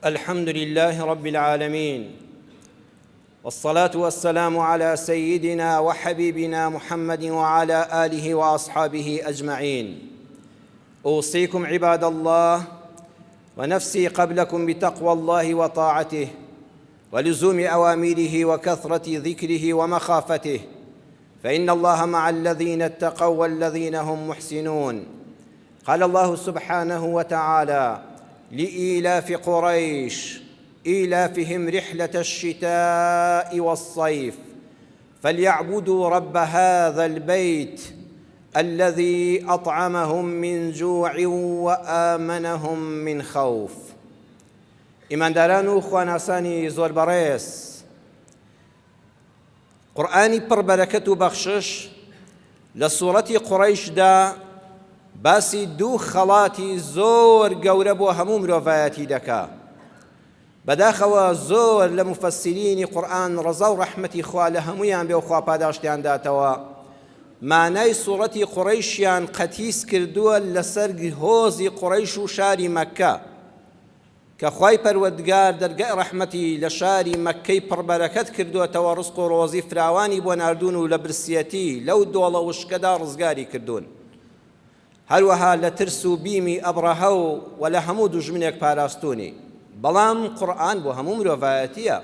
الحمد لله رب العالمين والصلاة والسلام على سيدنا وحبيبنا محمد وعلى آله وأصحابه أجمعين أوصيكم عباد الله ونفسي قبلكم بتقوى الله وطاعته ولزوم أوامره وكثرة ذكره ومخافته فإن الله مع الذين اتقوا والذين هم محسنون قال الله سبحانه وتعالى لإيلاف قريش إيلافهم رحلة الشتاء والصيف فليعبدوا رب هذا البيت الذي أطعمهم من جوع وآمنهم من خوف ئیمانداران و خواناسانی زۆر بەڕێز قورئانی پڕ بەرەکەت و بەخشش لە سوڕەتی قوڕەیشدا باسی دوو خەڵاتی زۆر گەورە بۆ هەموو مرۆڤایەتی دەکا. بەداخەوە زۆر لە موفەسیرینی قورئان ڕەزا و ڕەحمەتی خوا لە هەموویان بێ و خوا پاداشتیان داتەوە مانای سوڕەتی قوڕەیشیان قەتیس کردووە لەسەر هۆزی قوڕەیش و شاری مەککە. کە خوای پەروەردگار دەرگای ڕەحمەتی لە شاری مەککەی پڕ بەرەکەت کردۆتەوە ڕزق و ڕۆزی فراوانی بۆ ناردوون و لە برسیەتی لەو دۆڵە وشکەدا ڕزگاری کردوون هەروەها لە ترس و بیمی ئەبڕەهە و و لە هەموو دوژمنێک پاراستوونی بەڵام قورئان بۆ هەموو مرۆڤایەتیە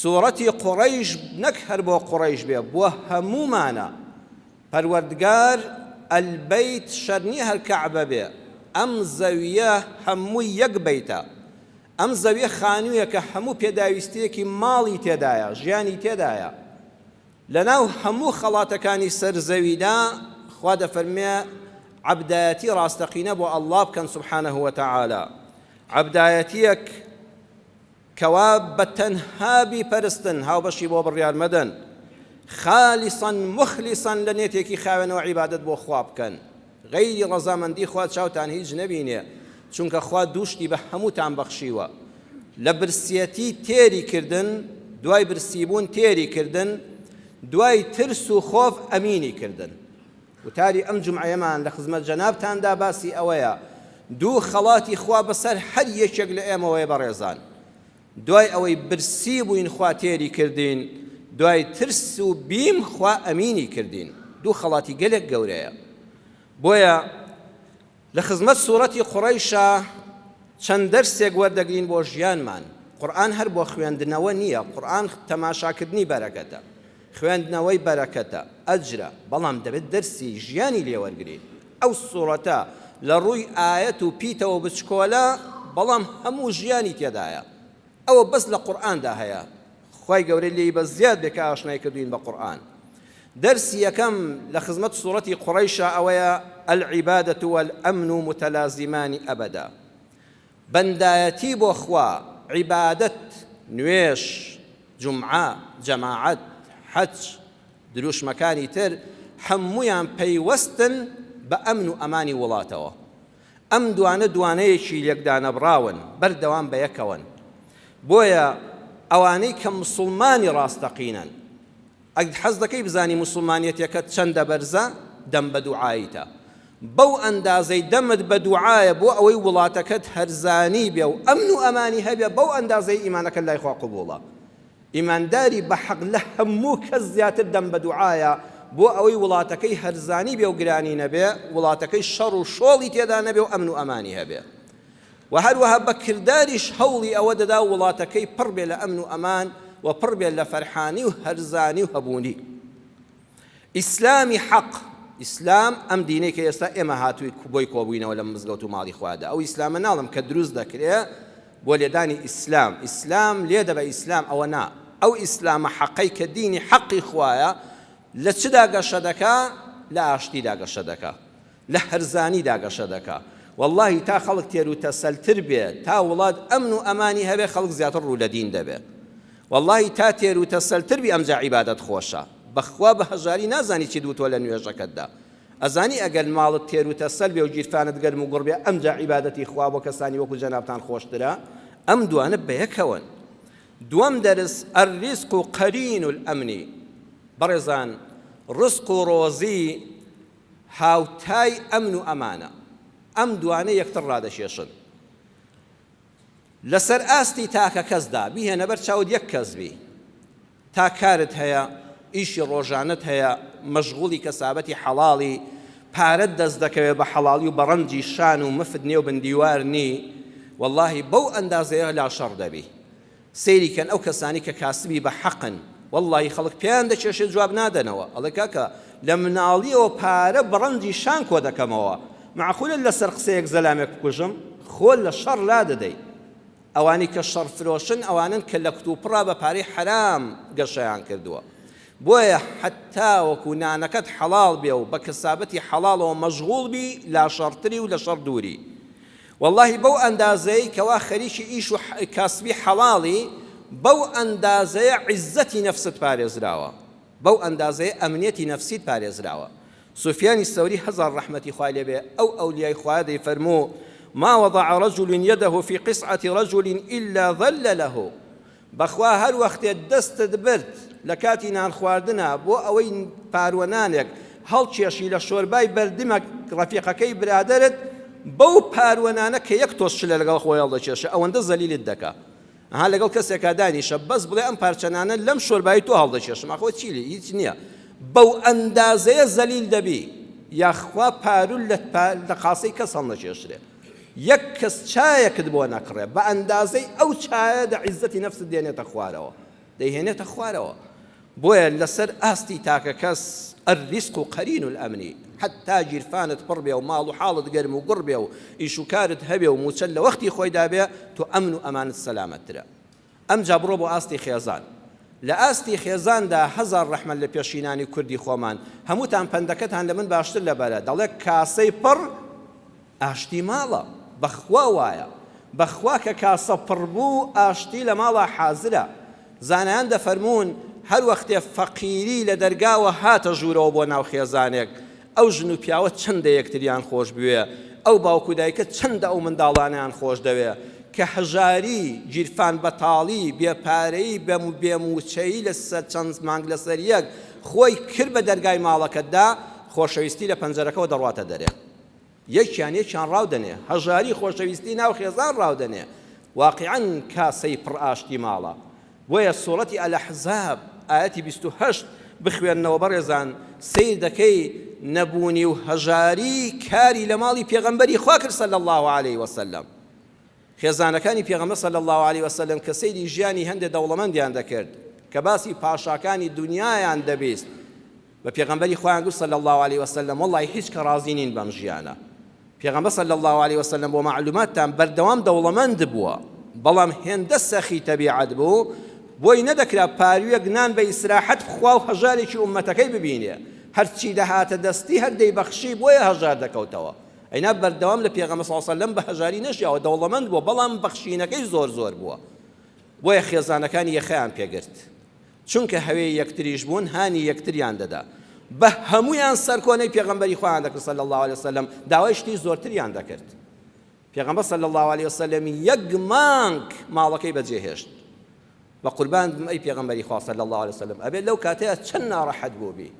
سوڕەتی قوڕەیش نەک هەر بۆ قوڕەیش بێ بۆ هەموومانە پەروەردگار البیت شەرت نیە هەر کەعبە بێ ئەم زەویە هەمووی یەک بەیتە ئەم زەویە خانوویەکە هەموو پێداویستیەکی ماڵی تێدایە ژیانی تێدایە لەناو هەموو خەڵاتەکانی سەر زەویدا خوا دەفەرمێ عەبدایەتی ڕاستەقینە بۆ ئەڵڵا بکەن سبحانه وتعالی عەبدایەتیەک کەوا بە تەنها بیپەرستن هاوبەشی بۆ بڕیار مەدەن، خالصا مخلصا لە نێتێکی خاوێنەوە عیبادەت بۆ خوا بکەن، غەیری ڕەزامەندی خوا چاوتان هیچ نەبینێ، چونکە خوا دوو شتی بە هەمووتان بەخشیوە، لە برسیەتی تێری کردن، دوای برسیبوون تێری کردن، دوای ترس و خۆف ئەمینی کردن. وتاری ئەم جومعەیەمان لە خزمەت جەنابتاندا باسی ئەوەیە دوو خەڵاتی خوا بەسەر هەر یەکێک لە ئێمەوەیە بەڕێزان دوای ئەوەی برسی بووین خوا تێری کردین دوای ترس و بیم خوا ئەمینی کردین دوو خەڵاتی گەلێک گەورەیە بۆیە لە خزمەت سوڕەتی قوڕەیشا چەند دەرسێک وەردەگرین بۆ ژیانمان، قورئان هەر بۆ خوێندنەوە نییە، قورئان تەماشاکردنی بەرەکەتە، خوێندنەوەی بەرەکەتە، ئەجرە، بەڵام دەبێت دەرسی ژیانی لێ وەرگرین، ئەو سوڕەتە لە ڕووی ئایەت و پیتەوە بچکۆلە، بەڵام هەموو ژیانی تێدایە، ئەوە بەس لە قورئاندا هەیە، خوای گەورە لێی بە زیاد بێ کە ئاشنای کردوین بە قورئان. دەرسی یەکەم لە خزمەت سوڕەتی قوڕەیشا ئەوەیە، العبادە والامن متلازمان ابدا، بەندایەتی بۆ خوا، عیبادەت، نوێژ، جومعە، جەماعەت، حەج، دروشمەکانی تر هەموویان پەیوەستن بە ئەمن و ئەمانی وڵاتەوە. ئەم دوانە دوانەیەکی لێکدانەبڕاون، بەردەوام بەیەکەوەن. بۆیە ئەوانەی کە موسڵمانی ڕاستەقینەن، ئەگەر حەز دەکەی بزانی موسڵمانیەتەکەت چەندە بەرزە، دەم بە دوعایتە. بەو ئەندازەی دەمت بە دوعایە بۆ ئەوەی وڵاتەکەت هەرزانی بێ و ئەمن و ئەمانی هەبێ، بەو ئەندازەی ئیمانەکەت لای خوا قبوڵە. ئیمانداری بە حەق لە هەموو کەس زیاتر دەم بە دوعایە بۆ ئەوەی وڵاتەکەی هەرزانی بێ و گرانی نەبێ، وڵاتەکەی شەڕ و شۆڵی تێدا نەبێ و ئەمن و ئەمانی هەبێ. وە هەروەها بە کرداریش هەوڵی ئەوە دەدا وڵاتەکەی پڕ بێ لە ئەمن و ئەمان و پڕ بێ لە فەرحانی و هەرزانی و هەبوونی. ئیسلامی حەق، ئیسلام ئەم دینەی کە ئێستا ئێمە هاتووی بۆی کۆبووینەوە لەم مزگەوت و ماڵی خوادا، ئەو ئیسلامە ناڵێم کە دروست دەکرێ بۆ لێدانی ئیسلام، ئیسلام لێدە بە ئیسلام ئەوە نا، ئەو ئیسلامە حەقەی کە دینی حەقی خوایە لە چدا گەشە دەکا؟ لە ئاشتیدا گەشە دەکا. لە هەرزانیدا گەشە دەکا. وەڵاهی تا خەڵک تێروتەسەلتر بێ، تا وڵات ئەمن و ئەمانی هەبێ خەڵک زیاتر ڕوو لە دین دەبێ. وەڵاهی تا تێروتەسەلتر بی ئەمجا عیبادەت خۆشە. بەخوا بە هەژاری نازانی چیت وتوە لە نوێژەکەتدا. ئەزانی ئەگەر ماڵت تێروتەسەل بێ و گیرفانت گەرم و گوڕ بێ ئەمجا عیبادەتی خوا بۆ کەسانی وەکو جەنابتان خۆشترە؟ ئەم دوانە بەیەکەوەن. دووەم دەرس، الرزق قرین الامن، بەڕێزان ڕزق و ڕۆزی هاوتای ئەمن و ئەمانە. ئەم دوانە یەکتر ڕادەکێشن. لەسەر ئاستی تاکە کەسدا، بیهێنە بەر چاوت یەک کەس بی، تا کارت هەیە، ئیشی ڕۆژانەت هەیە، مەشغوڵی کەسابەتی حەڵاڵی، پارەت دەست دەکەوێ بە حەڵاڵی و بە ڕەنجی شان و مفت نێو بن دیوار نی، وەڵاهی بەو ئەندازەیە لاشەڕ دەبی. سەیری کەن ئەو کەسانەی کە کاسبی بە حەقن، وەڵاهی خەڵک پێیان دەکێشێ جواب نادەنەوە، ئەڵێ کاکە لە مناڵیەوە پارە بە ڕەنجی شان کۆ دەکەمەوە، مەعقولە لەسەر قسەیەک زەلامێک بکوژم؟ خۆ لە شەڕ لادەدەی. ئەوانەی کە شەڕ فرۆشن ئەوانەن کە لە کتوپڕا بە پارەی حەرام گەشەیان کردووە. بۆیە حەتتا وەکو نانەکەت حەڵاڵ بێ و بە کەسابەتی حەڵاڵەوە مەشغوڵ بی لاشەڕتری و لە شەڕ دووری. وەڵاهی بەو ئەندازەیەی کەوا خەریکی ئیش و کاسبی حەڵاڵی بەو ئەندازەیە عیزەتی نەفست پارێزراوە. بەو ئەندازەیە ئەمنیەتی نەفسیت پارێزراوە. سوفیانی سەوری هەزار ڕەحمەتی خوای لێ بێ ئەو ئەولیای خوایە دەیفەرموو، ما وضع رجل یده فی قصعة رجل الا ذل له، بەخوا هەر وەختێ دەستت برد لە کاتی نان خواردنا بۆ ئەوەی پاروە نانێک هەڵکێشی لە شۆربای بەردمە ڕەفیقەکەی برادەرت بەو پاروە نانە کە یەک تۆز شلە لەگەڵ خۆی هەڵدەکێشێ ئەوەندە زەلیلت دەکا. ئەها لەگەڵ کەسێکا دانیشە بەس بڵێ ئەم پارچە نانە لەم شۆربای تۆ هەڵدەکێشم ئاخۆ چی لێ هیچ نییە بەو ئەندازەیە زەلیل دەبی یاخوا پارو لە لە قاسەی کەس هەڵنەکێشرێ یەک کەس چایەکت بۆ نەکڕێ بە ئەندازەی ئەو چایە دە عیزەتی نەفست دێنێتە خوارەوە دەیهێنێتە خوارەوە بۆیە لەسەر ئاستی تاکەکەس، الرزق قرین الامن، حەتتا گیرفانت پڕ بێ و ماڵ و حاڵت گەرم و گوڕ بێ و ئیش و کارت هەبێ و مووچەت لە وەختی خۆیدا بێ، تۆ ئەمن و ئەمانت سەلامەتترە. ئەمجا بڕۆ بۆ ئاستی خێزان. لە ئاستی خێزاندا هەزار ڕەحمەت لە پێشینانی کوردی خۆمان، هەمووتان پەندەکەتان لە من باشتر لەبەرە، دەڵێ کاسەی پڕ ئاشتی ماڵە، بەخوا وایە، بەخوا کە کاسە پڕ بوو ئاشتی لە ماڵا حازرە، زانایان دەفەرموون هەر وەختێ فەقیری لە دەرگاوە هاتە ژوورەوە بۆ ناو خێزانێک، ئەو ژن و پیاوە چەندە یەکتریان خۆش بوێ، ئەو باوک و دایکە چەندە ئەو منداڵانەیان خۆش دەوێ، کە هەژاری، گیرفان بەتاڵی، بێ پارەیی، بێ مووچەیی لە چەند مانگ لەسەر یەک خۆی کرد بە دەرگای ماڵەکەتدا، خۆشەویستی لە پەنجەرەکەوە دەڕواتە دەرێ. یەکیان یەکیان ڕاو دەنێ، هەژاری خۆشەویستی ناو خێزان ڕاو دەنێ، واقیعەن کاسەی پڕ ئاشتی ماڵە. بۆیە سوڕەتی الاحزاب ئایەتی 28 بخوێننەوە بەڕێزان، سەیر دەکەی نەبوونی و هەژاری کاری لە ماڵی پێغەمبەری خوا کرد صلی اللە علیه وسلم. خێزانەکانی پێغەمبەر صلی اللە علیه وسلم کە سەیری ژیانی هەندێ دەوڵەمەندیان دەکرد، کە باسی پاشاکانی دونیایان دەبیست، بە پێغەمبەری خۆیان گوت صلی اللە علیه وسلم وەڵڵاهی هیچ کە ڕازی نین بەم ژیانە. پێغەمبەر صلی اللە علیه وسلم بۆ مەعلوماتتان بەردەوام دەوڵەمەند بووە، بەڵام هێندە سەخی تەبیعەت بوو بۆی نەدەکرا پارویەک نان بە ئیسراحەت بخوا و هەژارێکی ئوممەتەکەی ببینێ، هەرچی دەهاتە دەستی هەر دەیبەخشی بۆیە هەژار دەکەوتەوە. ئەینا بەردەوام لە پێغەمبەر صلی اللە علیه وسلم بە هەژاری نەژیاوە دەوڵەمەند بووە بەڵام بەخشینەکەی زۆر زۆر بووە بۆیە خێزانەکانی یەخەیان پێگرت چونکە هەوێی یەکتریش بوون هانی یەکتریان دەدا بە هەمویان سەرکۆنەی پێغەمبەری خۆیان دەکرد صلی الله علیه وسلم داوای شتی زۆرتریان دەکرد پێغەمبەر صلی الله علیه وسلم یەک مانگ ماڵەکەی بەجێهێشت بە قوربان بم ئەی پێغەمبەری خوا صلی الله علیه وسلم ئەبێت لەو کاتەیە چەند ناڕەحەت بووبی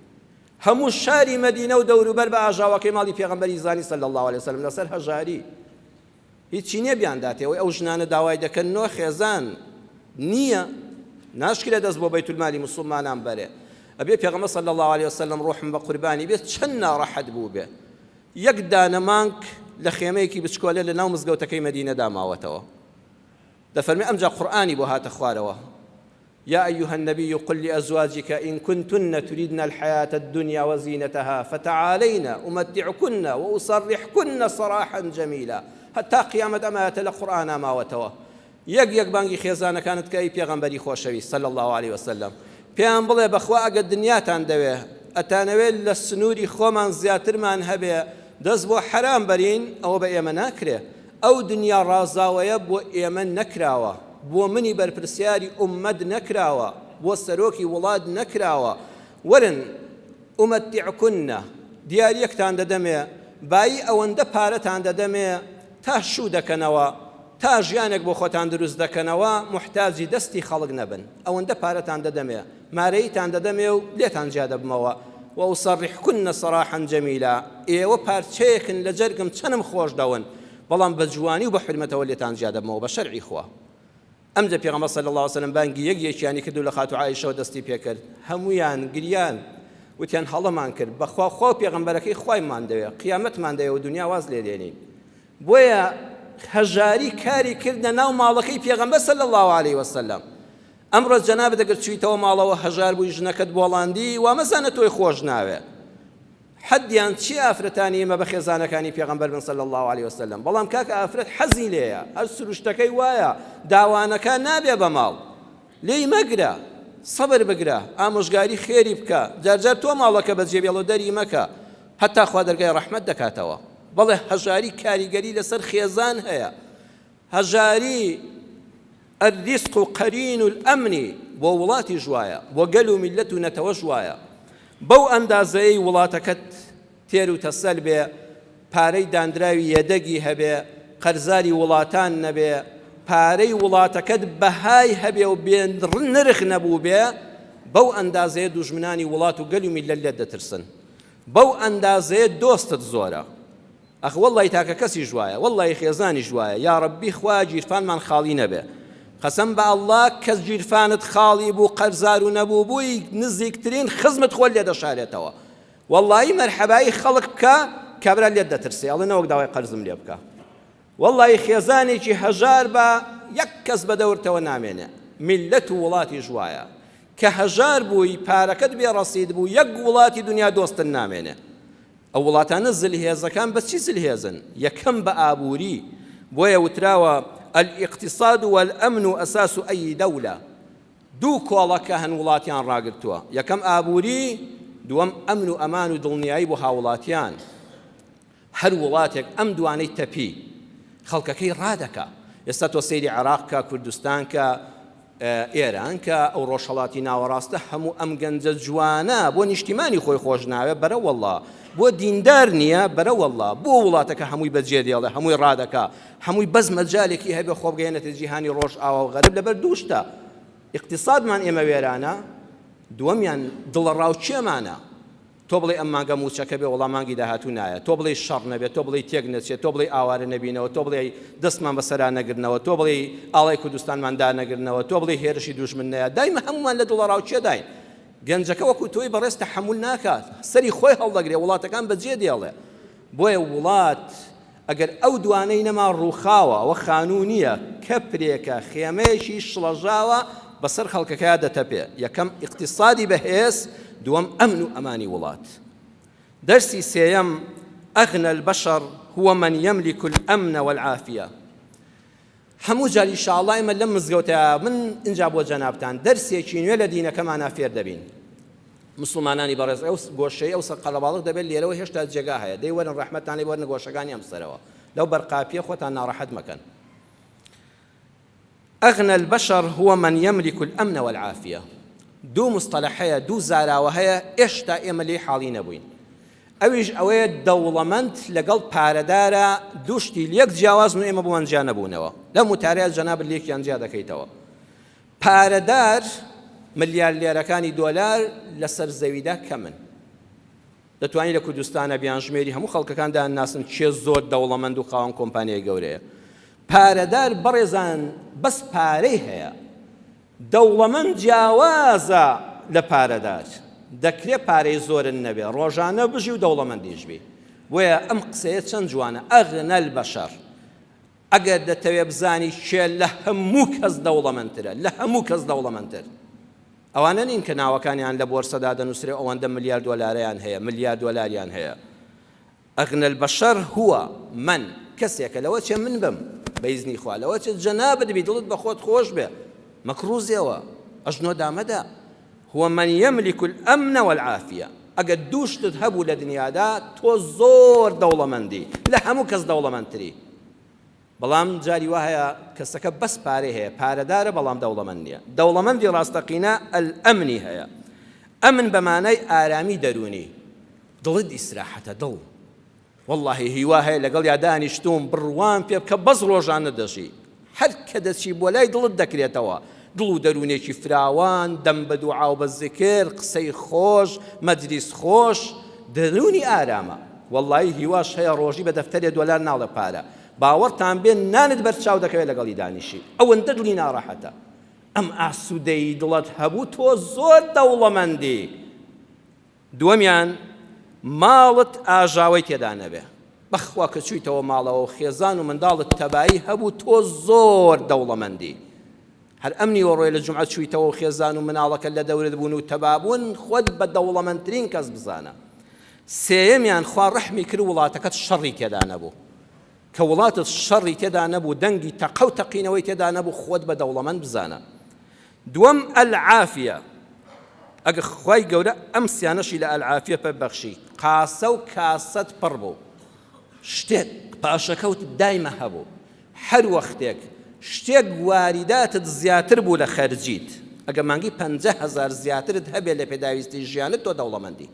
هەموو شاری مەدینە و دەوروبەر بە ئاژاوەکەی ماڵی پێغەمبەری زانی صلی اللە علیە وسلم لەسەر هەژاری هیچی نییە بیانداتێ ئەوەی ئەو ژنانە داوای دەکەن نۆ خێزان نییە ناشکرێ دەست بۆ بەیتولمالی مسلمانان بەرێ ئەبێ پێغەمبەر صلی الله علیه وسلم ڕۆحم بە قوربانی بێت چەند ناڕەحەت بوو بێ یەک دانە مانگ لە خێمەیەکی بچکۆلە لە ناو مزگەوتەکەی مەدینەدا ماوەتەوە دەفەرمی ئەمجا قورئانی بۆ هاتە خوارەوە یا ایها النبی قل لازواجک ان کنتن تریدن الحیاة الدنیا وزینتها فتعالین امتعکن واسرحکن سراحا جمیلا هەتا قیامەت ئەم ئایەتە لە قورئانا ماوەتەوە یەک یەک بانگی خێزانەکانت کە ئەی پێغەمبەری خۆشەویست صلی الله علیه وسلم پێیان بڵێ بەخوا ئەگەر دنیاتان دەوێ ئەتانەوێت لە سنووری خۆمان زیاترمان هەبێ دەست بۆ حەرام بەرین ئەوە بە ئێمە ناکرێ ئەو دنیا ڕازاوەیە بۆ ئێمە نەکراوە، بۆ منی بەرپرسیاری ئوممەت نەکراوە، بۆ سەرۆکی وڵات نەکراوە، وەرن، امتعکن، دیارییەکتان دەدەمێ، بایی ئەوەندە پارەتان دەدەمێ تا شوو دەکەنەوە، تا ژیانێک بۆ خۆتان دروست دەکەنەوە، موحتاجی دەستی خەڵک نەبن، ئەوەندە پارەتان دەدەمێ، مارەییتان دەدەمێ و لێتان جیا دەبمەوە، واسرحکن سراحا جمیلا، ئێوە پارچەیەکن لە جەرگم چەنم خۆش دەون. بەڵام بە جوانی و بە حورمەتەوە لێتان جیا دەبمەوە بە شەرعی خوا. ئەمجا پێغەمبەر صلی اللە علیە وسلم بانگی یەک یەکیانی کرد و لە خاتوو عائیشەوە دەستی پێکرد، هەموویان گریان، وتیان هەڵەمان کرد، بەخوا خوا و پێغەمبەرەکەی خوایمان دەوێ، قیامەتمان دەوێ و دونیا واز لێ دێنین. بۆیە هەژاری کاری کردە ناو ماڵەکەی پێغەمبەر صلی اللە علیە وسلم. ئەمڕۆ جەنابت ئەگەر چوویتەوە ماڵەوە هەژار بووی ژنەکەت بۆڵاندی، وامەزانە تۆی خۆش ناوێ. حەدیان چی ئافرەتانی ئێمە بە خێزانەکانی پێغەمبەر بن صلی اللە علیە وسلم بەڵام کاکە ئافرەت حەزی لێیە هەر سروشتەکەی وایە داوانەکە نابێ بە ماڵ لێی مەگرە سەبر بگرە ئامۆژگاری خێری بکە جارجار تۆ ماڵەکە بەجێ بێڵە دەری مەکە هەتا خوا دەرگای ڕەحمەت دەکاتەوە بەڵێ هەژاری کاریگەری لەسەر خێزان هەیە هەژاری، الرزق قرین الامن، بۆ وڵاتیش وایە، بۆ گەل و میللەت و نەتەوەش وایە. بەو ئەندازەیەی وڵاتەکەت تێر و تەسەل بێ، پارەی داندراوی یەدەگی هەبێ، قەرزاری وڵاتان نەبێ، پارەی وڵاتەکەت بەهای هەبێ و بێ نرخ نەبووبێ، بەو ئەندازەیە دوژمنانی وڵات و گەل و میللەت لێت دەترسن. بەو ئەندازەیە دۆستت زۆرە. ئەخ وەڵی تاکە کەسیش وایە وەڵی خێزانیش وایە یاڕەبی خوایە گیرفانمان خاڵی نەبێ قەسەم بە اللە کەس گیرفانت خاڵی بوو قەرزار و نەبوو بووی نزیکترین خزمت خۆت لێ دەشارێتەوە وەڵی مەرحەبایی خەڵک بکە کابرا لێت دەترسێ ئەڵێ نەوەک داوای قەرزم لێ بکە وەڵی خێزانێکی هەژار بە یەک کەس بە دەورتەوە نامێنێ میلەت و وڵاتیش وایە کە هەژار بووی پارەکەت بێ ڕەسید بوو یەک وڵاتی دنیا دۆستن نامێنێ ئەو وڵاتانە زلهێزەکان بە چی زلهێزن؟ یەکەم بە ئابووری، بۆیە وتراوە، الاقتصاد والامن اساس ای دولە، دوو کۆڵەکە هەن وڵاتیان ڕاگرتووە، یەکەم ئابووری، دووەم ئەمن و ئەمان و دڵنیایی بۆ هاوڵاتیان. هەر وڵاتێک ئەم دوانەی تەپی، خەڵکەکەی ڕادەکا. ئێستا تۆ سەیری عێراق کە، کوردستان کە، ئێران کە ئەو ڕۆژهەڵاتی ناوەڕاستە هەموو ئەم گەنجە جوانە بۆ نیشتیمانی خۆی خۆش ناوێ بەرە وەڵا بۆ دیندار نییە بەرە وەڵا بۆ وڵاتەکە هەمووی بەجێ دێڵێ هەمووی ڕادەکا هەمووی بەس مەجالێکی هەبێ خۆ بگەیەنێتە جیهانی ڕۆژئاوا و غەرب لەبەر دوو شتە ئیقتیسادمان ئێمە وێرانە دووەمیان دڵەڕاوکێمانە تۆ بڵێی ئەم مانگە مووچەکە بێ وەڵا مانگی داهاتوو نایە، تۆ بڵێی شەڕ نەبێ، تۆ بڵێی تێک نەچێ، تۆ بڵێی ئاوارە نەبینەوە، تۆ بڵێی دەستمان بەسەرا نەگرنەوە، تۆ بڵێی ئاڵای کوردستانمان دانەگرنەوە، تۆ بڵێی هێرشی دوژمن نەیە، دایمە هەموومان لە دڵەڕاوکێداین. گەنجەکە وەکوو تۆی بەڕێز تەحەمول ناکات، سەری خۆی هەڵدەگرێ، وڵاتەکان بەجێ دێڵێ. بۆیە وڵات ئەگەر ئەو دوانەی نەما ڕووخاوە، ئەوە خانوو نییە، کەپرێکە، خێمەیەکی شڵەژاوە بەسەر خەڵکەکەیا دەتەپێ. یەکەم ئیقتیسادی بەهێز، دووەم ئەمن و ئەمانی وڵات. دەرسی سێیەم، اغنی البشر هو من یملک الامن والعافیە. هەموو جار ئیشاڵڵا ئێمە لەم مزگەوتە من ئینجا بۆ جەنابتان دەرسێکی نوێ لە دینەکەمانا فێر دەبین. موسڵمانانی بەڕێز ئەو گۆشەی ئەو سەر قەرەباڵغ دەبێت لێرەوە هێشتا جێگا هەیە دەی وەرن ڕەحمەتان لێ وەرنە گۆشەکانی ئەم سەرەوە لەو بەرقاپیە خۆتان ناڕەحەت مەکەن. اغنى البشر هو من يملك الامن والعافيە دوو مصطلح هەیە دوو زاراوە هەیە ئێشتا ئێمە لێی حاڵی نەبووین ئەویش ئەوەیە دەوڵەمەند لەگەڵ پارەدارە دوو شتی لێک جیاوازن و ئێمە بۆمان جیا نەبوونەوە لەم وتارەیە جەنابت لێکیان جیا دەکەیتەوە پارەدار ملیارلێرەکانی دۆلار لەسەر زەویدا کەمن. دەتوانی لە کوردستانە بیانژمێری هەموو خەڵکەکان دەیانناسن کێ زۆر دەوڵەمەند و خاوەن کۆمپانیای گەورەیە. پارەدار بەڕێزان بەس پارەی هەیە. دەوڵەمەند جیاوازە لە پارەدار. دەکرێ پارەی زۆرت نەبێ ڕۆژانە بژی و دەوڵەمەندیش بی. بۆیە ئەم قسەیە چەند جوانە، اغنی البشر. ئەگەر دەتەوێ بزانی کێ لە هەموو کەس دەوڵەمەندترە، لە هەموو کەس دەوڵەمەندتر ئەوانە نین کە ناوەکانیان لە بۆرسەدا دەنووسرێ و ئەوەندە ملیار دۆلارەیان هەیە، ملیار دۆلاریان هەیە. اغنى البشر هو من، کەسێکە لەوە چێ من بم بە ئیزنی خوا، لەوە چێ جەنابت بی دڵت بە خۆت خۆش بێ، مەکڕوزێوە، ئەژنۆ دامەدە. هو من یملک الامن والعافیە، ئەگەر دوو شتت هەبوو لە دنیادا تۆ زۆر دەوڵەمەندی، لە هەموو کەس دەوڵەمەندتری. بەڵام جاری وا هەیە کەسەکە بەس پارەی هەیە، پارەدارە بەڵام دەوڵەمەند نییە. دەوڵەمەندی ڕاستەقینە الامنی هەیە. ئەمن بە مانای ئارامی دەروونی. دڵت ئیسراحەتە دڵ. وەڵاهی هیوا هەیە لەگەڵیا دانیشتووم بڕوام پێ بکە بەس ڕۆژانە دەژی هەر کە دەچی بۆ لای دڵت دەکرێتەوە دڵ و دەروونێکی فراوان دەم بە دوعا و بە زکر قسەی خۆش مەجلیس خۆش دەروونی ئارامە وەڵاهی هیواش هەیە ڕۆژی بە دەفتەرێ دۆلار ناڵێ پارە. باوەڕتان بێ نانت بەر چاو دەکەوێت لەگەڵی دانیشی ئەوەندە دڵی ناڕەحەتە. ئەم ئاسوودەیی دڵت هەبوو تۆ زۆر دەوڵەمەندی. دووەمیان ماڵت ئاژاوەی تێدا نەبێ. بەخوا کە چوویتەوە ماڵەوە و خێزان و منداڵت تەبایی هەبوو تۆ زۆر دەوڵەمەندی. هەر ئەم نیوەڕۆیە لە جومعە چوویتەوە و خێزان و مناڵەکەت لە دەورت بوون و تەبابوون خۆت بە دەوڵەمەندترین کەس بزانە. سێیەمیان خوا ڕەحمی کرد وڵاتەکەت شەڕی تێدا نەبوو. کە وڵاتت شەڕی تێدا نەبوو دەنگی تەقە و تەقینەوەی تێدا نەبوو خۆت بە دەوڵەمەند بزانە. دووەم العافیە ئەگە خوای گەورە ئەم سیانەشی لە العافیە پێ بەخشی قاسە و کاسەت پڕ بوو شتێک پاشەکەوت دایمە هەبوو هەر وەختێک شتێک واریداتت زیاتر بوو لە خەرجیت ئەگە مانگی 50000 زیاترت هەبێت لە پێداویستی ژیانت تۆ دەوڵەمەندی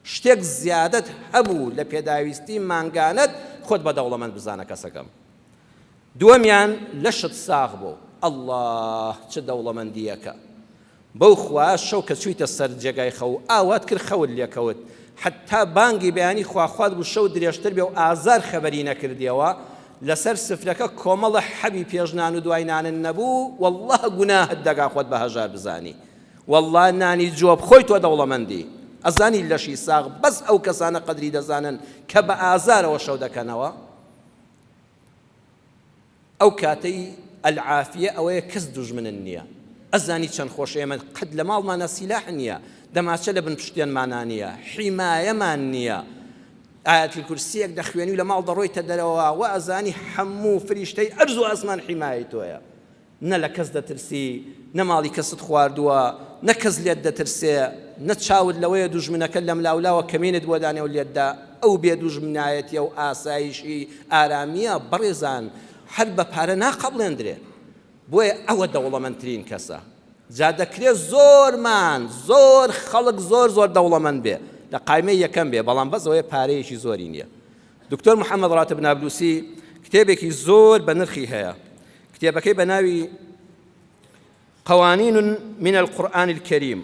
شتێک زیادت هەبوو لە پێداویستی مانگانەت خۆت بە دەوڵەمەند بزانە کەسەکەم دووەمیان لەشت ساغ بوو اللە چ دەوڵەمەندیەکە بەو خوا شەو کە چوویتە سەر جێگای خەو ئاوات کرد خەوت لێکەوت حتا بانگی بەیانی خواخوات بوو شەو درێژتر بێ و ئازار خەبەری نەکردیەوە لەسەر سفرەکە کۆمەڵە حەبی پێش نان و دوای نانن نەبوو واللە گوناهت دەگا خۆت بە هەژار بزانی واللە نانی جۆ بخۆی تۆ دەوڵەمەندی ئەزانی لەشی ساغ بەس ئەو کەسانە قەدری دەزانن کە بە ئازارەوە شەو دەکەنەوە ئەو کاتەی العافیە ئەوەیە کەس دوژمنن نییە ئەزانی چەند خۆش ئێمە قەت لە ماڵمانە سیلاح نییە دەماچە لە بن پشتێنمانا نییە حیمایەمان نییە ئاەت کورسیەک دەخوێنی و لە ماڵ دەڕۆیتە دەرەوە و ئەزانی هەموو فریشتەی ئەرز و ئاسمان حیمایەی تۆیە نە لە کەس دەترسی، نە ماڵی کەست خواردووە، نە کەس لێت دەترسێ، نە چاوت لەوەیە دوژمنەکەت لەملاولاوە کەمینت بۆ دانێ و لێت دا، ئەو بێ دوژمنایەتیە و ئاسایشی ئارامیە بەڕێزان هەر بە پارە ناقەبڵێندرێ. بۆیە ئەوە دەوڵەمەندترین کەسە. جا دەکرێ زۆرمان، زۆر خەڵک زۆر زۆر دەوڵەمەند بێ، لە قایمەی یەکەم بێ، بەڵام بەس ئەوەیە پارەیەکی زۆری نییە. دکتۆر محەمەد ڕاتب نابلوسی کتێبێکی زۆر بەنرخی هەیە، کتێبەکەی بە ناوی قوانین من القرآن الكریم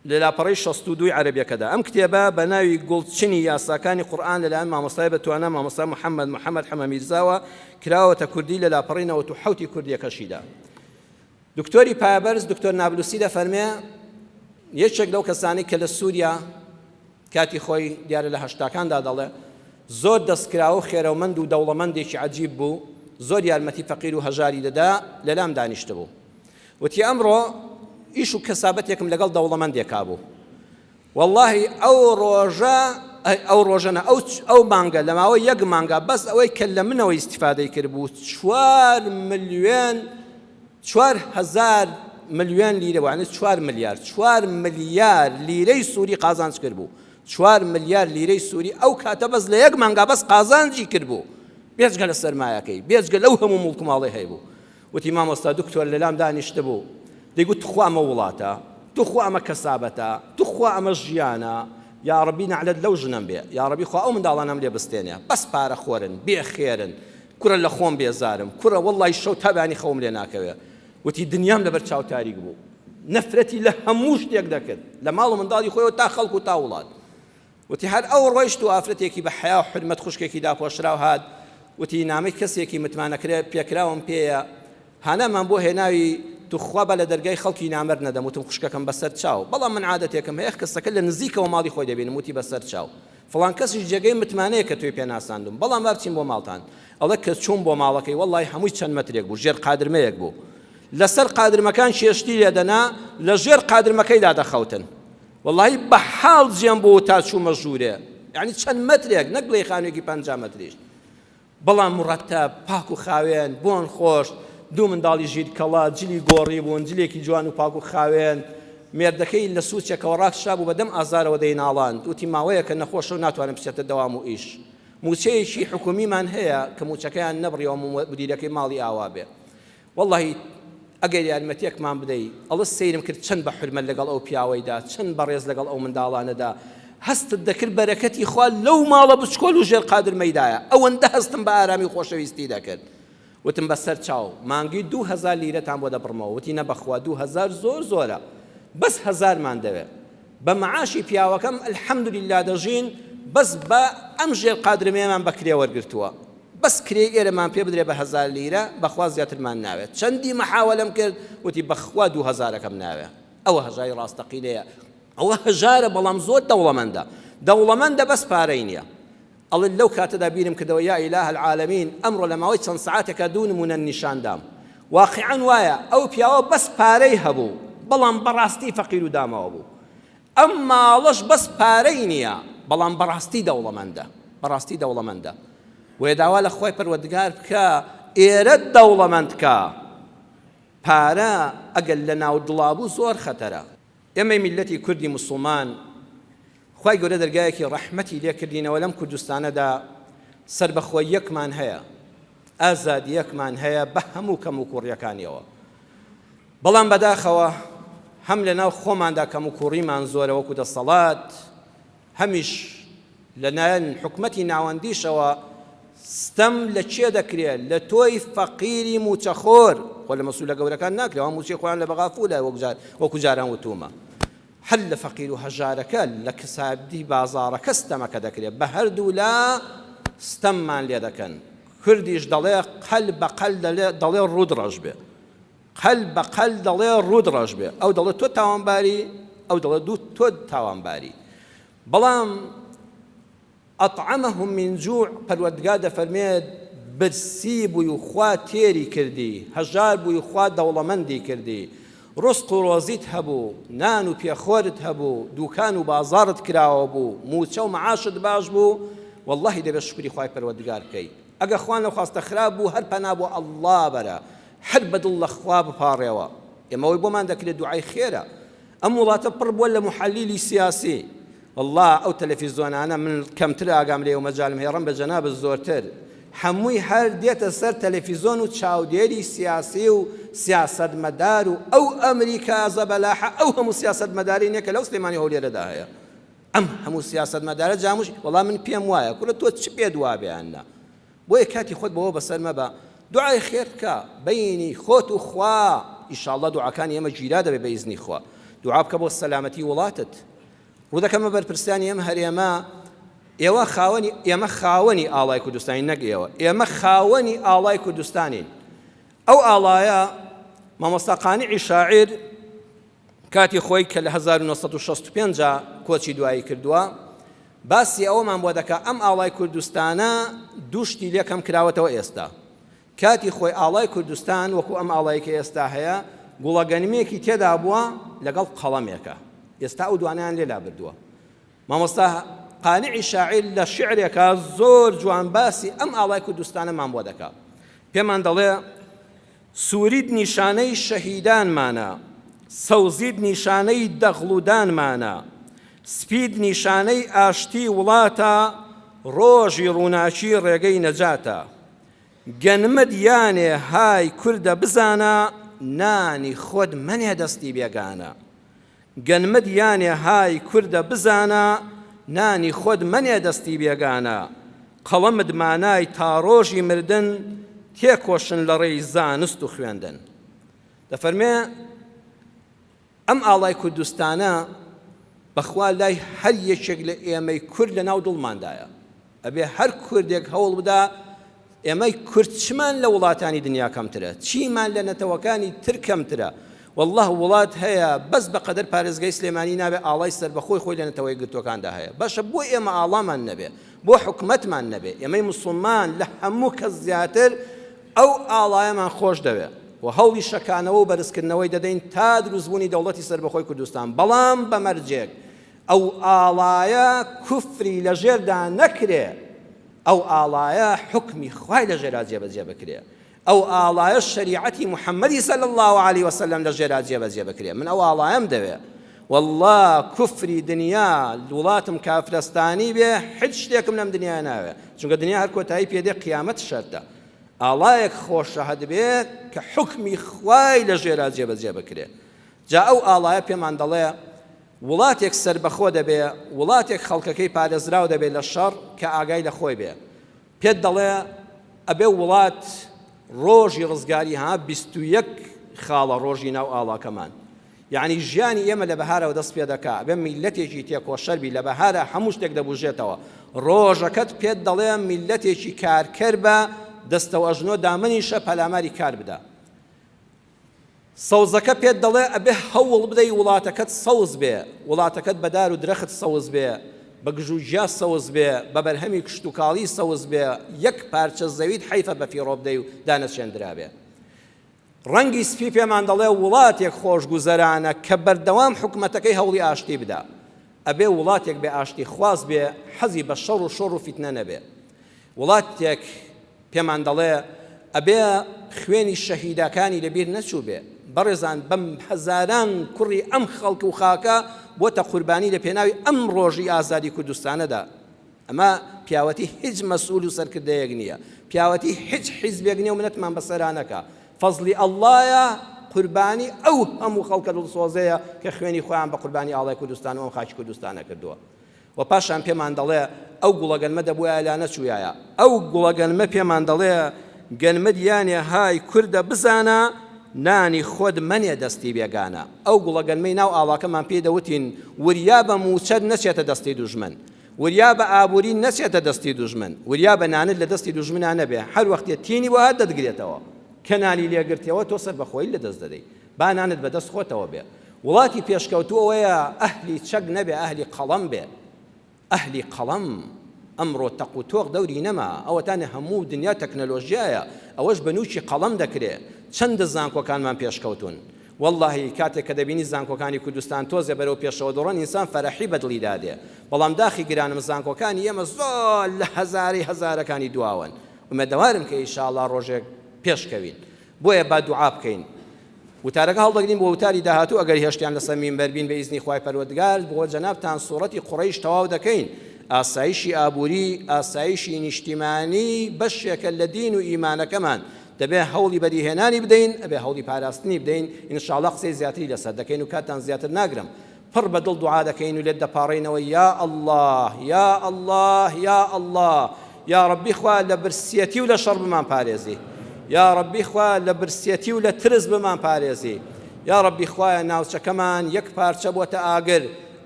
لە لاپەڕەی 62 عەرەبیەکەدا ئەم کتێبە بە ناوی گوڵچنی یاساکانی قورئان لەلایەن مامۆستای بە توانا مامۆستا محەممەد محەممەد حەمە میرزاوە کراوەتە کوردی لە لاپەڕەی 97 کوردیەکەشیدا دکتۆری پایەبەرز دکتۆر نابلوسی دەفەرمێ یەکێک لەو کەسانی کە لە سووریا کاتی خۆی دیارە لە هەشتاکاندا دەڵێ، زۆر دەستکراوە و خێرەومەند و دەوڵەمەندێکی عەجیب بوو، زۆر یارمەتی فەقیر و هەژاری دەدا، لەلام دانیشتبوو. وتی ئەمڕۆ ئیش و کەسابەتێکم لەگەڵ دەوڵەمەندێکا بوو. وەڵڵاهی ئەو ڕۆژە ئەو ڕۆژە نا ئەو ئەو مانگە لە ماوەی یەک مانگا بەس ئەوەی کە لە منەوە ئیستیفادەی کردبوو 4 ملیۆن 4000 ملیۆن لیرە بوو یانی 4 ملیار 4 ملیار لیرەی سووری قازانج کردبوو 4 ملیار لیرەی سووری ئەو کاتە بەس لە یەک مانگا بەس قازانجی کردبوو بێجگە لە سەرمایەکەی بێجگە لەو هەموو موڵک و ماڵی هەیبوو وتی مامۆستا دکتۆر لەلام دانیشتبوو دەیگوت تخوا ئەمە وڵاتە توخوا ئەمە کەسابەتە توخوا ئەمە ژیانە یاڕەبی نەعلەت لەو ژنەم بێ یاڕەبی خوا ئەو منداڵانەم لێ بستێنێ بەس پارە خۆرن بێ خێرن کوڕە لە خۆم بێزارم کوڕە وەڵڵای شەو تا بەیانی خەوم لێ ناکەوێ وتی دنیام لەبەر چاو تاریک بوو نەفرەتی لە هەموو شتێک دەکرد لە ماڵ و منداڵی خۆیەوە تا خەڵک و تا وڵات وتی هەر ئەو ڕۆیشت و ئافرەتێکی بە حەیا و حورمەت خوشکێکی داپۆشراو هات وتی نامەی کەسێکی متمانەکرێ پێکراوم پێیە هانامان بۆ هێناوی توخوا با لە دەرگای خەڵکی نامەرد نەدەم وتم خوشکەکەم بەسەر چاو بەڵام من عادەتێکم هەیە کەسەکە لە نزیکەوە ماڵی خۆی دەبینم وتی بەسەر چاو فڵان کەسیش جێگەی متمانەیە کە تۆی پێ ناساندوم بەڵام با بچین بۆ ماڵتان ئەڵێ کە چووم بۆ ماڵەکەی وەڵڵای هەمووی چەند مەترێک بوو ژێر قادرمەیەک بوو لەسەر قادرمەکان چێشتی لێدەنا لە ژێر قادرمەکەیدا دەخەوتن وەڵڵاهی بە حاڵ جێم بوو تا چوومە ژوورێ یعنی چەند مەترێک نەک بڵێی خانوویەکی 50 مەتریش بەڵام مڕەتەب، پاک و خاوێن، بۆن خۆش، دوو منداڵی ژیرکەڵە، جلی گۆڕی بوون، جلێکی جوان و پاک و خاوێن، مێردەکەی لە سوچێکەوە ڕاکشابوو بە دەم ئازارەوە دەیناڵاند، وتی ماوەیەکە نەخۆشە و ناتوانێت بچێتە دەوام و ئیش. مووچەیەکی حکومیمان هەیە کە مووچەکەیان نەبڕیوە مودیرەکەی ماڵی ئاوا بێ. وەڵاهی ئەگەر یارمەتیەکمان بدەی ئەڵە سەیرم کرد چەند بە حورمەت لەگەڵ ئەو پیاوەیدا چەند بەڕێز لەگەڵ ئەو منداڵانەدا هەستت دەکرد بەرەکەتی خوا لەو ماڵە بچکۆل و ژێر قادرمەیدایە ئەوەندە هەستم بە ئارامی و خۆشەویستی دەکرد وتم بەسەر چاو مانگی 2000 لیرەتان بۆ دەبڕمەوە وتی نە بەخوا 2000 زۆر زۆرە بەس هەزارمان دەوێ بە معاشی پیاوەکەم الحمدلله دەژین بەس بە ئەم ژێر قادرمەیەمان بە کرێ وەرگرتووە. بەس کرێی ئێرەمان پێ بدرێ بە هەزار لیرە بەخوا زیاترمان ناوێت چەندی مەحاوەلەم کرد وتی بەخوا دوو هەزارەکەم ناوێ ئەوە هەژاری ڕاستەقینەیە ئەوە هەژارە بەڵام زۆر دەوڵەمەندە دەوڵەمەندە بەس پارەی نییە ئەڵێ لەو کاتەدا بیرم کردەوە یا ئیلاه العالمین ئەمڕۆ لە ماوەی چەند سەعاتێکا دوو نموونەن نیشان دام واقیعەن وایە ئەو پیاوە بەس پارەی هەبوو بەڵام بەڕاستی فەقیر و داماوە بوو ئەم ماڵەش بەس پارەی نییە بەڵام بەڕاستی دەوڵەمەندە بەڕاستی دەوڵەمەندە وێ داوا لە خوای پەروەردگار بکە ئێرەت دەوڵەمەند کە پارە ئەگەر لە ناو دڵا بوو زۆر خەتەرە ئێمەی میللەتی کوردی موسڵمان خوای گەورە دەرگایەکی ڕەحمەتی لێ کردینەوە لەم کوردستانەدا سەربەخۆییەکمان هەیە ئازادییەکمان هەیە بە هەموو کەموکوڕیەکانیەوە بەڵام بەداخەوە هەم لەناو خۆماندا کەموکوڕیمان زۆرە وەکو دەسەڵات هەمیش لەلایەن حکومەتی ناوەندیشەوە ستەم لە کێ دەکرێ؟ لە تۆی فەقیری مووچەخۆر، خۆ لە مەسئولە گەورەکان ناکرێ، ئەوان مووچەی خۆیان لە بەغا فولە وەکو جاران وتوومە. هەر لە فەقیر و هەژارەکە، لە کسادی بازاڕەکە ستەمەکە دەکرێ. بە هەردوولا ستەممان لێ دەکەن. کوردیش دەڵێ قەل بە قەل دەڵێ ڕووت ڕەش بێ. قەل بە قەل دەڵێ ڕووت ڕەش بێ. ئەو دەڵێ تۆ تاوانباری، ئەو دەڵێ دوو تۆ تاوانباری. بەڵام اطعمهم من جوع پەروەردگار دەفەرموێت برسی بووی و خوا تێری کردی، هەژار بووی و خوا دەوڵەمەندی کردی، ڕزق و ڕۆزیت هەبوو، نان و پێخۆرت هەبوو، دوکان و بازاڕت کراوە بوو، مووچە و معاشت باش بوو، وەڵڵاهی دەبێت شوکری خوای پەروەردگار بکەی. ئەگەر خوا نەخواستە خراپ بوو هەر پەنا بۆ اللە بەرە، هەر بە دڵ لە خوا بپاڕێوە. ئێمە ئەوەی بۆمان دەکرێت دوعای خێرە. ئەم وڵاتە پڕ بووە لە موحەلیلی سیاسی. وەڵا ئەو تەلەفیزۆنانە من کەمتر ئاگام لێیە و مەجالم هەیە ڕەنبە جەنابت زۆرتر هەمووی هەر دێتە سەر تەلەفیزۆن و چاودێری سیاسی و سیاسەتمەدار و ئەو ئەمریکا زەبەلاحە ئەو هەموو سیاسەتمەداری نیە کە لەو سلێمانی هەولێرەدا هەیە ئەم هەموو سیاسەتمەدارە جاموش وەڵا من پێم وایە کورە تۆ چ پێت وابێ یان نا بۆیە کاتی خۆت بەوە بەسەر مەبە دوعای خێر بکە بەینی خۆت و خوا ئیشاڵڵا دوعاکانی ئێمە گیرا دەبێ بە ئیزنی خوا دوعا بکە بۆ سەلامەتی وڵاتت ڕوو دەکەمە بەرپرسانی ئەم هەرێمە ئێوە خاوەنی ئێمە خاوەنی ئاڵای کوردستانی نەک ئێوە ئێمە خاوەنی ئاڵای کوردستانین ئەو ئاڵایە مامۆستا قانعی شاعیر کاتی خۆی کە لە 1965 کۆچی دوایی کردووە باسی ئەوەمان بۆ دەکا ئەم ئاڵای کوردستانە دوو شتی لێ کەم کراوەتەوە ئێستا کاتی خۆی ئاڵای کوردستان وەکو ئەم ئاڵای کە ئێستا هەیە گوڵە گەنمێکی تێدا بووە لەگەڵ قەڵەمێکە ئێستا ئەو دوانیان لێ لابردووە مامۆستا قانعی شاعیر لە شعرێکا زۆر جوان باسی ئەم ئاڵای کوردستانەمان بۆ دەکا پێمان دەڵێ سووریت نیشانەی شەهیدانمانە، سەوزیت نیشانەی دەغڵودانمانە، سپیت نیشانەی ئاشتی وڵاتە، ڕۆژی ڕووناکی ڕێگەی نەجاتە. گەنمت یانێ های کوردە بزانە، نانی خۆت مەنێ دەستی بێگانە. گەنمت یانێ های کوردە بزانە نانی خۆت مەنێ دەستی بێگانە قەڵەمت مانای تا ڕۆژی مردن تێکۆشن لە ڕێی زانست و خوێندن دەفەرمێ ئەم ئاڵای کوردستانە بەخوا لای هەر یەکێک لە ئێمەی کورد لە ناو دڵماندایە ئەبێ هەر کوردێک هەوڵ بدا ئێمەی کورد چمان لە وڵاتانی دنیا کەمترە چیمان لە نەتەوەکانی تر کەمترە والله وڵات هەیە بەس بەقەدەر پارێزگای سلێمانی نابێ ئاڵای سەربەخۆی خۆی لە نەتەوە یەکگرتووەکاندا هەیە باشە بۆ ئێمە ئاڵامان نەبێ بۆ حکومەتمان نەبێ ئێمەی مسلمان لە هەموو کەس زیاتر ئەو ئاڵایەمان خۆش دەوێ و هەوڵی شەکانەوە و بەرزکردنەوەی دەدەین تا دروستبوونی دەوڵەتی سەربەخۆی کوردستان بەڵام بە مەرجێک ئەو ئاڵایە کوفری لە ژێردا نەکرێ، ئەو ئاڵایە حوکمی خوای لە ژێرا جێبەجێ بکرێ، ئەو ئاڵایە شەریعەتی محمدی صلی اللە علیە وسلم لە ژێرا جێبەجێ بکرێ، من ئەو ئاڵایەم دەوێ، واللە کوفری دنیا وڵاتم کافرەستانی بێ حیچ شتێکم لەم دنیایە ناوێ، چونکە دنیا هەر کۆتایی پێ دێ قیامەت شەرتە، ئاڵایەک خۆشە هەتبێ کە حوکمی خوای لە ژێرا جێبەجێ بکرێ، جا ئەو ئاڵایە پێمان دەڵێ وڵاتێک سەربەخۆ دەبێ، وڵاتێک خەڵکەکەی پارێزراو دەبێ لە شەڕ کە ئاگای لە خۆی بێ. پێت دەڵێ ئەبێ وڵات ڕۆژی ڕزگاری ها 21 خاڵە ڕۆژی ناو ئاڵاکەمان. یەعنی ژیانی ئێمە لە بەهارەوە دەست پێ دەکا، ئەبێ میللەتێکی تێکۆشەر بی، لە بەهارا هەموو شتێک دەبوژێتەوە. ڕۆژەکەت پێت دەڵێ میللەتێکی کارکەر بە، دەستەوئەژنۆ دامەنیشە پەلاماری کار بدە. سەوزەکە پێت دەڵێ ئەبێ هەوڵ بدەی وڵاتەکەت سەوز بێ، وڵاتەکەت بە دار و درەخت سەوز بێ، بە گژوگیا سەوز بێ، بە بەرهەمی کشتوکاڵی سەوز بێ، یەک پارچە زەویت حەیفە بەفیڕۆ بدەی و دانەچێندرابێ. ڕەنگی سپی پێمان دەڵێ وڵاتێک خۆشگوزەرانە کە بەردەوام حکومەتەکەی هەوڵی ئاشتی بدا. ئەبێ وڵاتێک بێ ئاشتیخواز بێ، حەزی بە شەڕ و شۆڕ و فیتنە نەبێ. وڵاتێک پێمان دەڵێ ئەبێ خوێنی شەهیداکانی لە بیر نەچووبێ. بەڕێزان بە هەزاران کوڕی ئەم خەڵک و خاکە بۆتە قوربانی لە پێناوی ئەم ڕۆژی ئازادی کوردستانەدا. ئەمە پیاوەتی هیچ مەسئول و سەرکردەیەک نییە، پیاوەتی هیچ حیزبێک نییە و منەتمان بەسەرا نەکا، فەزڵی ئەڵڵایە قوربانی ئەو هەموو خەڵکە دڵسۆزەیە کە خوێنی خۆیان بە قوربانی ئاڵای کوردستان و ئەم خاکی کوردستانە کردووە. و پاشان پێمان دەڵێ ئەو گوڵە گەنمە دەبوایە لا نەچوویایە، ئەو گوڵە گەنمە پێمان دەڵێ گەنمت یانێ های کوردە بزانە نانی خۆت مەنێ دەستی بێگانە، ئەو گوڵە گەنمەی ناو ئاڵاکەمان پێی دەوتین وریابە مووچەت نەچێتە دەستی دوژمن. وریا بە ئابوری نەچێتە دەستی دوژمن وریا بە نانت لە دەستی دوژمنا نەبێ هەر وەختێ تینی بۆ هات دەتگرێتەوە کە نانی لێ گرتەوە تۆ سەربەخۆیی لە دەست دەدەی با نانت بە دەست خۆتەوە بێ وڵاتی پێشکەوتوو ئەوەیە ئەهلی چەک نەبێ ئەهلی قەڵەم بێ ئەهلی قەڵەم ئەمڕۆ تەق و تۆق دەوری نەما ئەوەتانێ هەموو دنیا تەکنەلۆژیایە ئەوەش بە نوکی قەڵەم دەکرێ چەندە زانکۆکانمان پێشکەوتوون وەڵاهی کاتێک کە دەبینی زانکۆکانی کوردستان تۆزێ بەرەو پێشەوە دەڕۆن ئینسان فەرەحی بە دڵیدا دێ بەڵام داخی گرانم زانکۆکانی ئێمە زۆر لە هەزارەی هەزارەکانی دواوەن ئومێدەوارم کە ئیشاڵا ڕۆژێک پێش کەوین بۆیە با دوعا بکەین وتارەکە هەڵدەگرین بۆ وتاری داهاتوو ئەگەر هێشتیان لەسەر مینبەر بین بە ئیزنی خوای پەروەردگار بۆ جەنابتان سوڕەتی قوڕەیش تەواو دەکەین ئاسایشی ئابووری ئاسایشی نیشتیمانی بەشێکە لە دین و ئیمانەکەمان دەبێ هەوڵی بەدیهێنانی بدەین، ئەبێ هەوڵی پاراستنی بدەین، ان شاء اللە قسەی زیاتری لەسەر دەکەین و کاتتان زیاتر ناگرم. پڕ بە دڵ دوعا دەکەین و لێت دەپاڕێینەوە یا اللە یا اللە یا اللە یا ڕەبی خوا لە برسیەتی و لە شەڕ بمان پارێزی یا ڕەبی خوا لە برسیەتی و لە ترس بمان پارێزی یا ڕەبی خوایە ناوچەکەمان یەک پارچە بۆتە ئاگر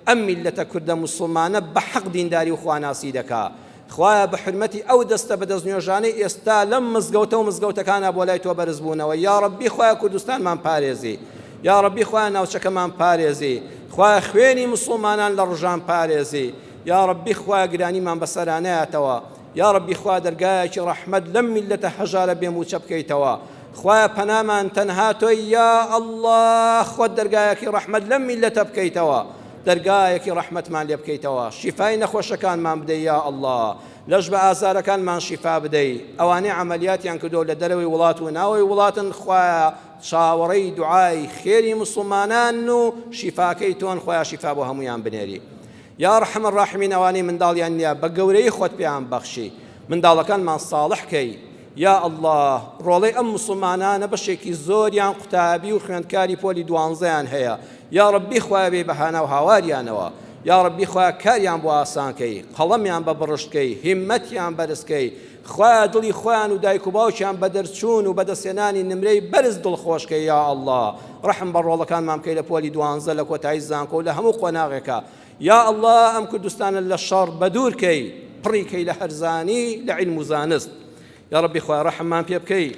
ئەم میللەتە کوردە موسڵمانە بە حەق دینداری و خواناسی دەکا خوایە بە حورمەتی ئەو دەستە بە دەستنوێژانەی ئێستا لەم مزگەوتە و مزگەوتەکانا بۆ لای تۆ بەرز بوونەوە یاڕەبی خوایە کوردستانمان پارێزی یاڕەبی خوایە ناوچەکەمان پارێزی خوایە خوێنی موسڵمانان لە ڕژان پارێزی یاڕەبی خوایە گرانیمان بەسەرا نەیاتەوە یاڕەبی خوا دەرگایەکی ڕەحمەت لەم میللەتە هەژارە بێ موچە بکەیتەوە خوایە پەنامان تەنها تۆی یا اللە خۆت دەرگایەکی ڕەحمەت لەم میللەتە بکەیتەوە دەرگایەکی ڕەحمەتمان لێ بکەیتەوە شیفای نەخۆشەکانمان بدەی یا اللە لەش بە ئازارەکانمان شیفا بدەی ئەوانەی عەمەلیاتیان کردووە لە دەرەوەی وڵات و ناوەوەی وڵاتن خوایە چاوەڕێی دوعای خێری موسڵمانان و شیفاکەی تۆن خوایە شیفا بۆ هەموویان بنێری یا ارحم الراحمین ئەوانەی منداڵیان نییە بە گەورەی خۆت پێیان بەخشی منداڵەکانمان ساڵح کەی یا اللە ڕۆڵەی ئەم موسڵمانانە بەشێکی زۆریان قوتابی و خوێندکاری پۆلی دوانزەیان هەیە یاڕەبی خوایە بێی بە هانا و هاواریانەوە یاڕەبی خوایە کاریان بۆ ئاسان کەی قەڵەمیان بە بڕشت کەی هیمەتیان بەرز کەی خوایە دڵی خۆیان و دایک و باوکیان بە دەرچوون و بەدەستهێنانی نمرەی بەرز دڵخۆش کەی یا اللە ڕەحم بە ڕۆڵەکانمان بکەی لە پۆلی دوانزە لە کۆتایی زانکۆ و لە هەموو قۆناغێکا یا اللە ئەم کوردستانە لە شەڕ بەدوور کەی پڕی کەی لە هەرزانی لە عیلم و زانست یا ڕەبی خوایە ڕەحممان پێ بکەی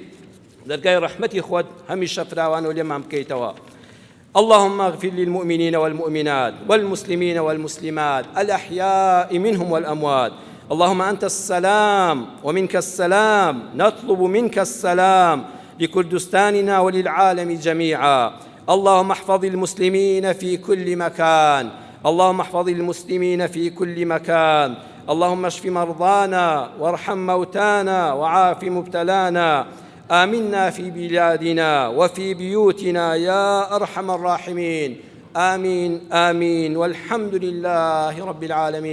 دەرگای ڕەحمەتی خۆت هەمیشە فراوان و لێمان بکەیتەوە اللهم اغفر للمؤمنين والمؤمنات والمسلمين والمسلمات الأحياء منهم والأموات اللهم أنت السلام ومنك السلام نطلب منك السلام لكردستاننا وللعالم جميعا اللهم احفظ المسلمين في كل مكان اللهم احفظ المسلمين في كل مكان اللهم اشف مرضانا وارحم موتانا وعاف مبتلانا آمنا في بلادنا وفي بيوتنا يا أرحم الراحمين آمين آمين والحمد لله رب العالمين.